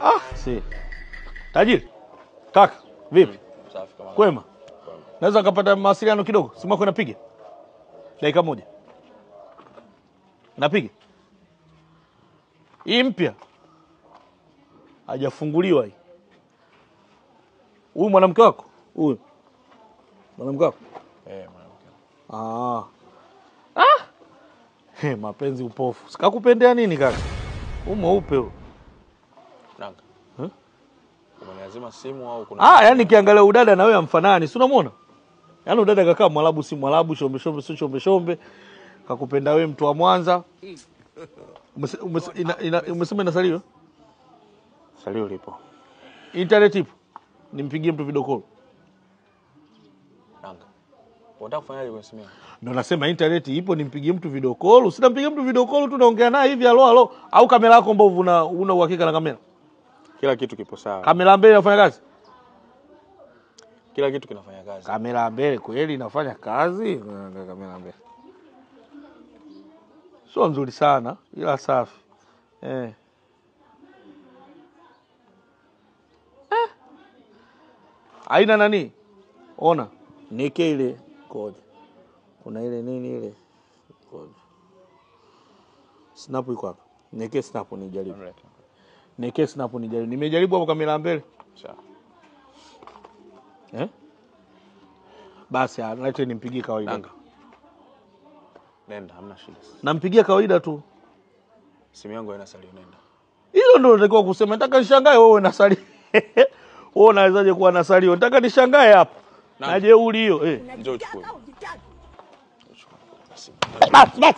Ah, si. Tajiri. Kaka, vipi? Safi kama. Kwema. Naweza kupata mawasiliano kidogo? Simu yako inapiga? Dakika moja. Napiga. Hii mpya. Hajafunguliwa hii. Huyu mwanamke wako? Huyu. Mwanamke wako? Eh, mwanamke. Ah. Ah! He, mapenzi upofu. Sikakupendea nini kaka? Huyu mweupe huyu. Nanga. Huh? Umeniazima simu au kuna? Ah, yani kiangalia udada na wewe amfanani. Si unamuona? Yaani udada kakaa Mwarabu si Mwarabu, shombe shombe si shombe shombe. Kakupenda wewe mtu wa Mwanza. Umesema inasaliwa? Salio lipo. Internet ipo. Nimpigie mtu video call. Nanga. Unataka kufanyaje kwenye simu yangu? Ndio nasema internet ipo, nimpigie mtu video call. Usinampigie mtu video call tu naongea naye hivi alo alo, au kamera yako mbovu una uhakika na kamera? Kila kitu kipo sawa. Kamera mbele inafanya kazi? Kila kitu kinafanya kazi. Kamera mbele kweli inafanya kazi? Kamera mbele. Sio nzuri sana ila safi. Eh. Haina nani? Ona, nike ile koja. Kuna ile nini ile? Koja. Snap iko hapa. Nike snap nijaribu. Nike snap nijaribu. Nimejaribu hapo kamera mbele. Sawa. Eh? Basi lete nimpigie kawaida. Nanga. Nenda, hamna shida. Nampigia kawaida tu. Simu yangu haina salio, nenda. Hilo ndio natakiwa kusema. Nataka nishangae wewe na salio. Wewe unawezaje kuwa na salio? Nataka nishangae hapo. Na jeuri hiyo eh. Njoo uchukue. Bas bas.